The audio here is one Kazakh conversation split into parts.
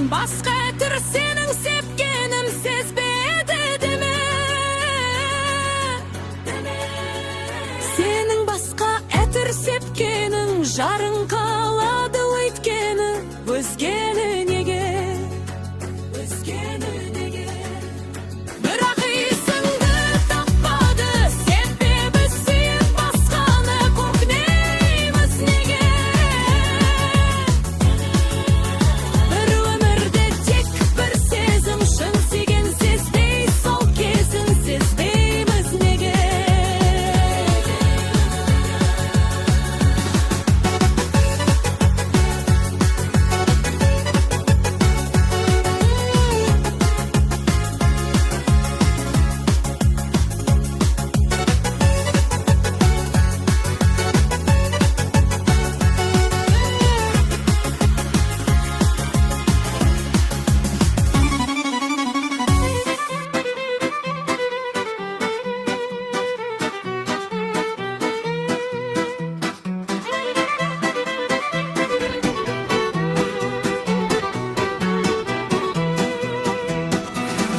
Басқа әтір сенің сепкенім сезбеді деме. Сенің басқа әтір сепкенің жарың қалады өйткені өзгені неге? Өзгені неге? Бірақ иісіңді таппады, себебі сүйіп басқаны көкнейміз неге? Бір өмірде тек бір сезім, шын сүйген сезбей, сол кезін сезбейміз неге?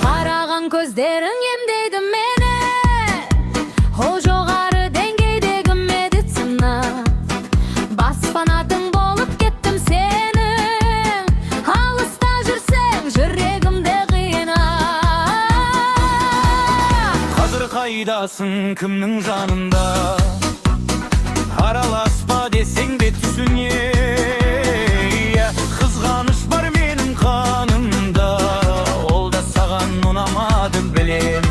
Қараған көздерің емдейді мені, ол жоғары деңгейдегі медицина. Бас фанатың болып кеттім сенің, алыста жүрсең жүрегімде қиына. Қазір қайдасың, кімнің жанында? Араласпа десең де түсіне. Қызғаныш бар менің қанымда, ол да саған ұнамады білем.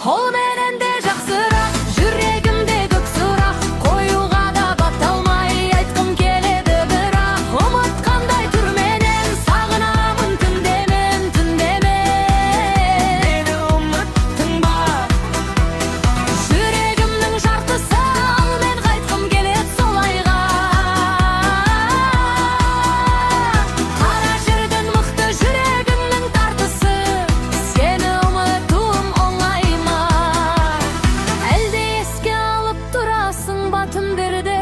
Ол менен де жақсырақ, жүрегімде көк сұрақ, қоюға да бата алмай айтқым келеді бірақ. Ұмытқандай түрменен сағынамын түнде мен, түнде мен. Мені ұмыттың ба? Жүрегімнің жартысы, ал мен қайтқым келеді солайға. Қара жерден мықты жүрегімнің тартысы, сені ұмытуым оңай ма? Әлде еске алып тұрасың ба түндерде,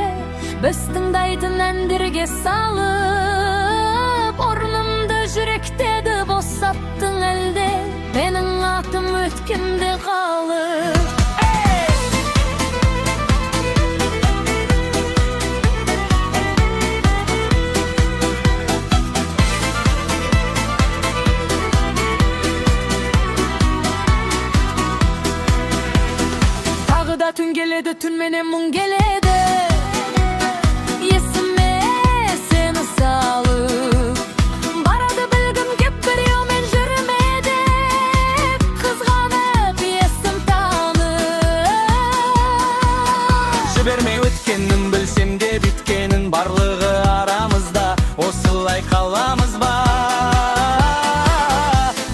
біз тыңдайтын әндерге салып, орнымды жүректеді босаттың әлде, менің атым өткенде қалып. Тағы да түн келеді, түнменен мұң келеді, есіме сені салып. Барады білгім кеп біреумен жүрме деп, қызғанып есім танып. Жібермей өткенін білсем де біткенін, барлығы арамызда осылай қаламыз ба?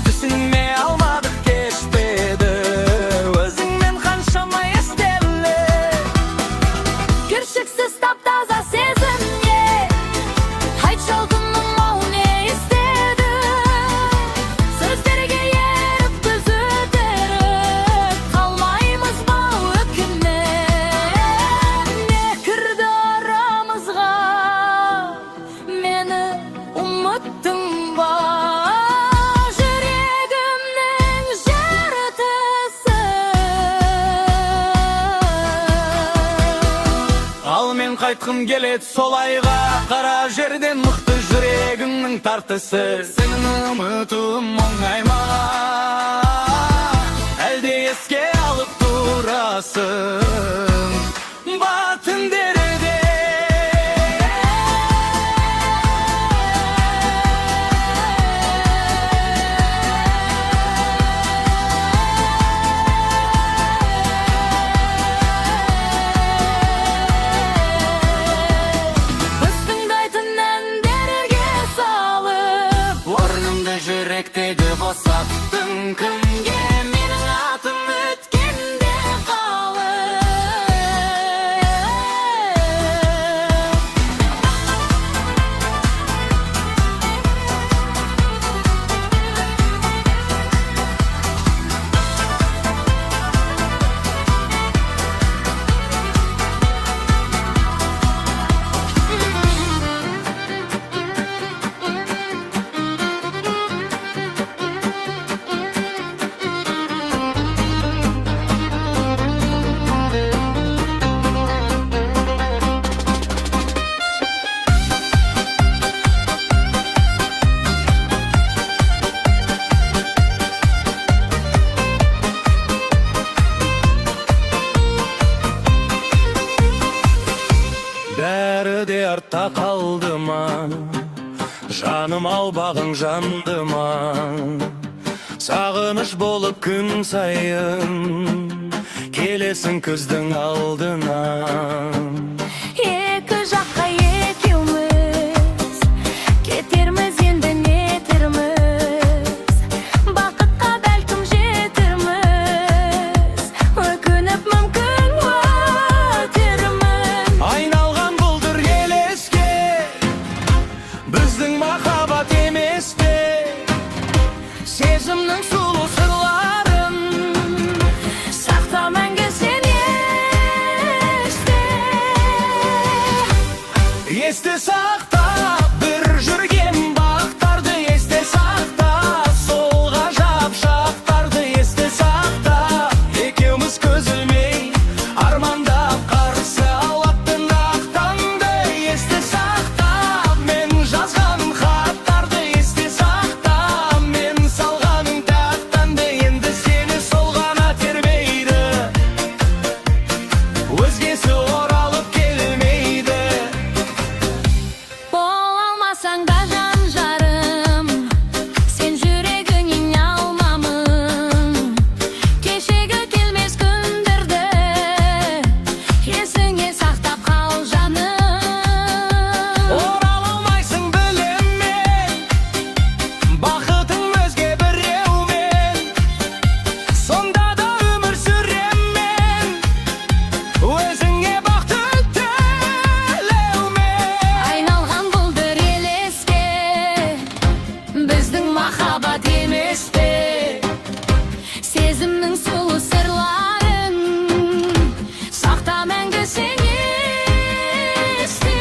Түсіне алмадық кешпеді, өзіңмен қаншама естелік. Кіршіксіз тап-таза сезімге, айтшы алтыным ау не істедің? Сөздерге еріп біз өтеріп, қалмаймыз ба өкініп? Не кірді арамызға, мені ұмыттың ба? Жүрегімнің жартысы. Ал мен қайтқым келеді солайға, қара жерден мықты жүрегіңнің тартысы. Сенің ұмытуым оңай ма? Әлде еске алып тұрасың ба түндерде? Біз тыңдайтын әндерге салып, Орнымды жүректегі босаттың кімге? Менің атым өткенде қалып. Сонау бағың жанды ма? Сағыныш болып күн сайын келесің күздің алдына. Екі жаққа екеуміз кетерміз, енді нетерміз? Бақытқа бәлкім жетерміз, өкініп мүмкін өтермін. Айналған бұлдыр елеске, біздің махаббат емес пе? Сезімнің сұлу сырларын сақта мәңгі сен есте. Есте сақта бір жүрген бақтарды, есте сақта сол ғажап шақтарды, есте сақта екеуміз көз ілмей армандап қарсы алатын ақ таңды, есте сақта мен жазған хаттарды, есте сақта мен салған тәтті, енді сені сол ғана тербейді, өзгесі оралып келмейді. Бола алмасаң да жан жарым, сен жүрегіңнен алмамын. Кешегі келмес күндерді есіңе сақтап қал, жаным. Орала алмайсың, білем мен, бақытың өзге біреумен. Сонда да өмір сүрем мен өзіңе бақыт тілеумен. Айналған бұлдыр елеске, біздің махаббат емес пе? Сезімнің сұлу сырларын сақта мәңгі сен есте.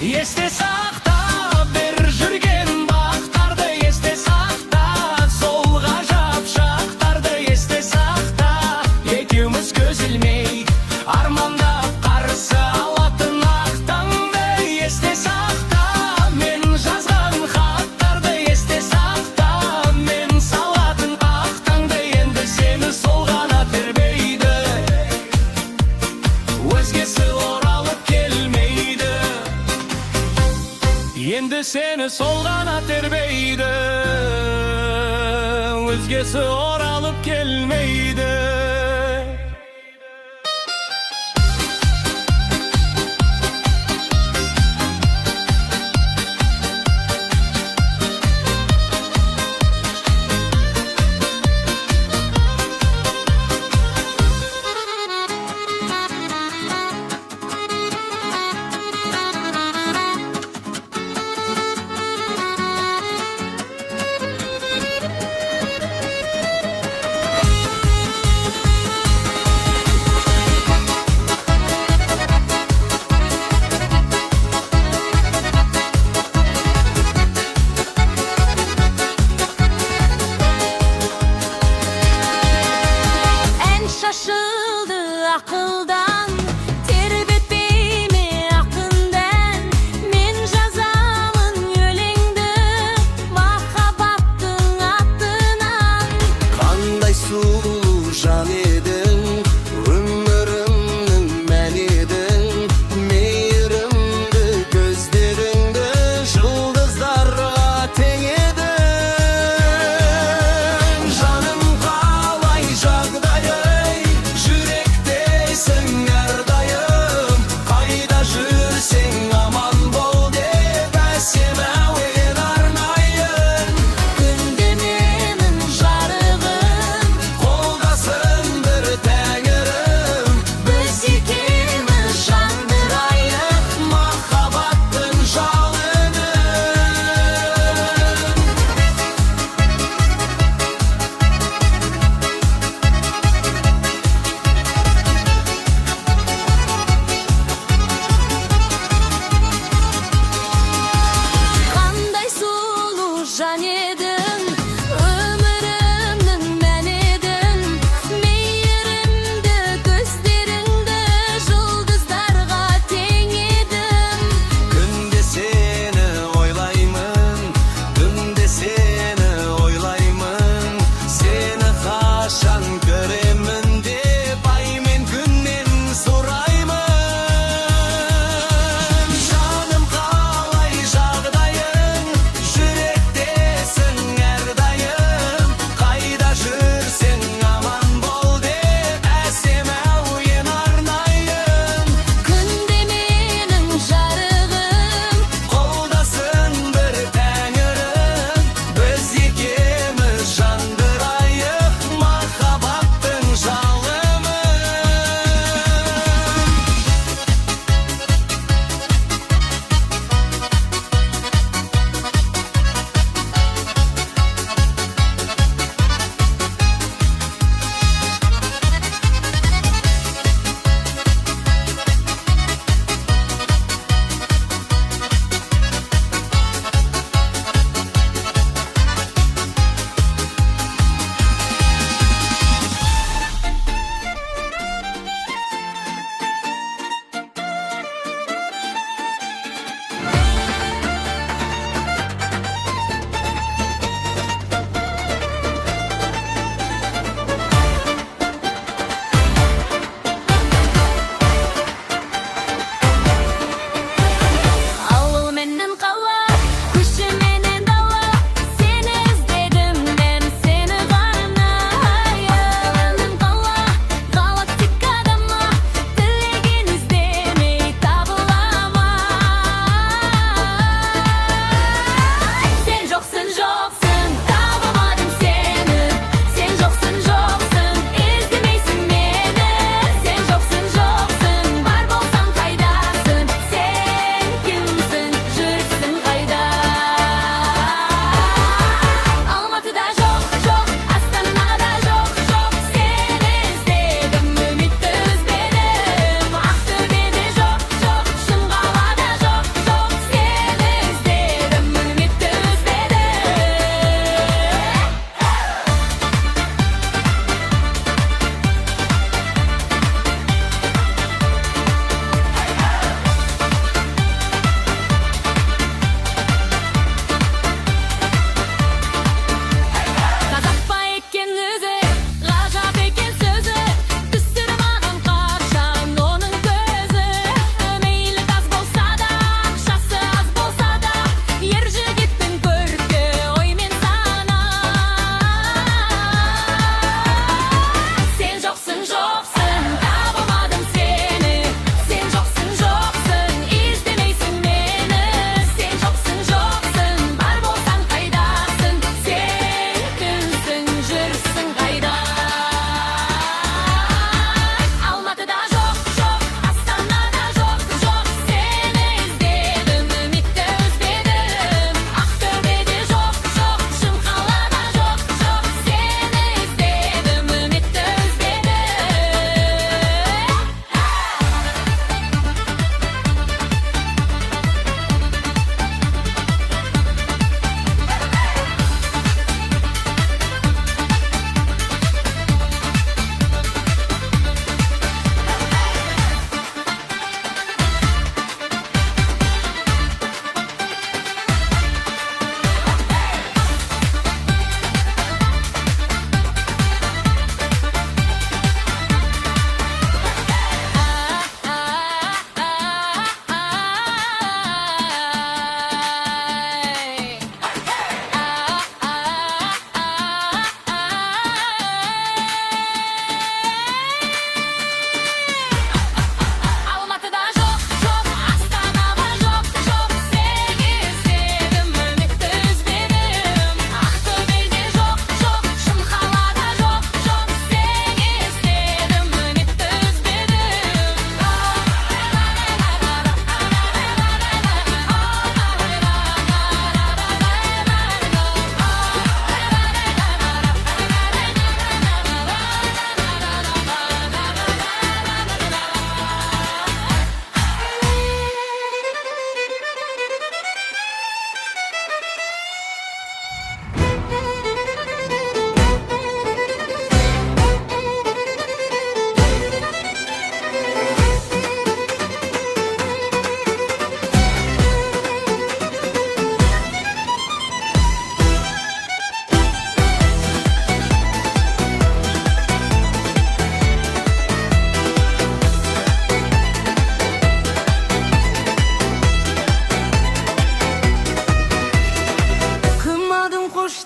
Есте сақта бір жүрген бақтарды, есте сақта сол ғажап шақтарды, есте сақта екеуміз көз ілмей армандап қарсы алатын ақ таңды, есте сақта мен жазған хаттарды, есте сақта мен салатын ақ таңды, енді сені сол ғана тербейді, өзгесі оралып келмейді. Енді сені сол ғана тербейді, өзгесі оралып келмейді.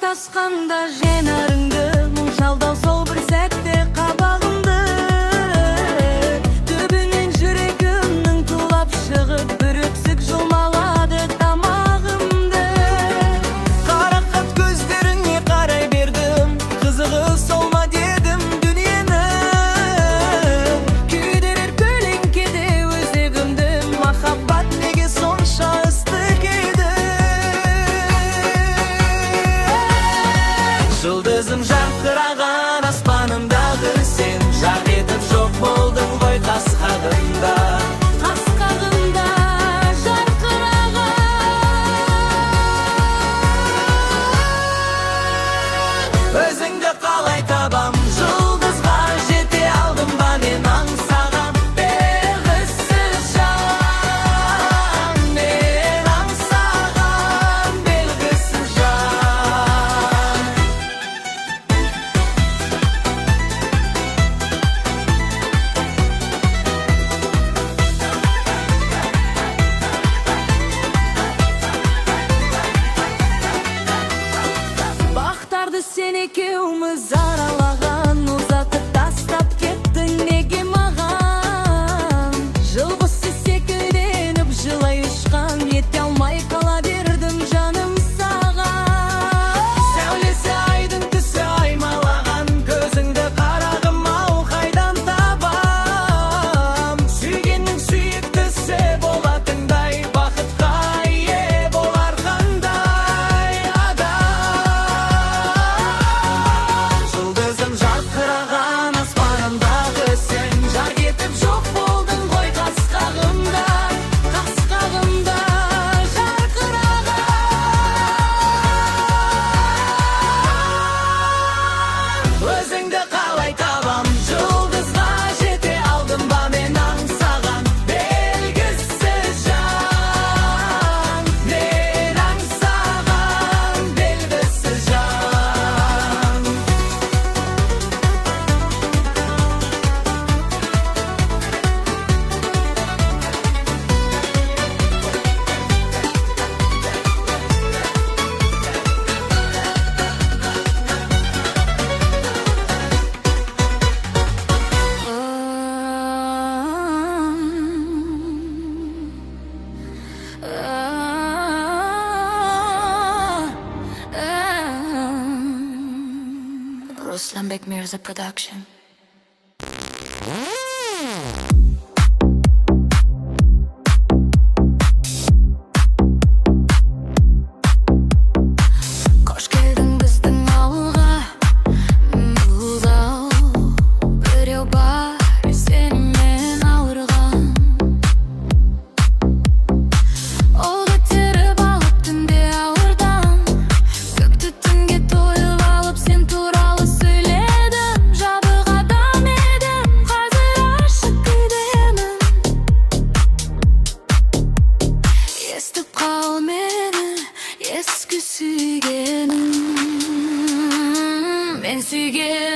Қоштасқанда жанарыңды, мұң шалды сол бір сәтте қабағымды. Түбінен жүрегімнің тулап шығып, бір өксік жұлмалады тамағымды. Қарақат көздеріңе қарай бердім, қызығы сол ма дедім дүниенің. Күйдірер көлеңкеде өзегімді, махаббат неге сонша ыстық еді? Жұлдызым жарқыраған аспанымдағы сен, жарқ етіп жоқ болдың ғой қас қағымда. Қас қағымда жарқыраған. Өзіңді қалай табам, жұлдызға жете алдым ба мен аңсаған белгісіз жан, мен аңсаған белгісіз жан. Бақтарды сен екеуміз аралаған, ұзатып тастап кеттің неге маған? Жыл құсы секілденіп жылай ұшқан, ете алмай қала бердім жаным саған. Сәулесі айдың түсі аймалаған, көзіңді қарағым ау қайдан табам? Сүйгеннің сүйіктісі болатындай, бақытқа ие болар қандай адам? Жұлдызым жарқыраған аспанымдағы сен, жарқ етіп жоқ болдың ғой қас қағымда, қас қағымда жарқыраған. Өзіңді қалай табам, жұлдызға жете алдым ба мен аңсаған белгісіз жан, мен аңсаған белгісіз жан. Ruslanbek Mirza Production. Қош келдің біздің ауылға, бұлдау. Біреу бар сенімен ауырған. Ол көтеріп алып түнде ауырдан, көк түтінге тойып алып сен туралы сөйледім. Жабық адам едім, қазір ашық күйдемін. Естіп қал мені, ескі сүйгенім. Мен сүйген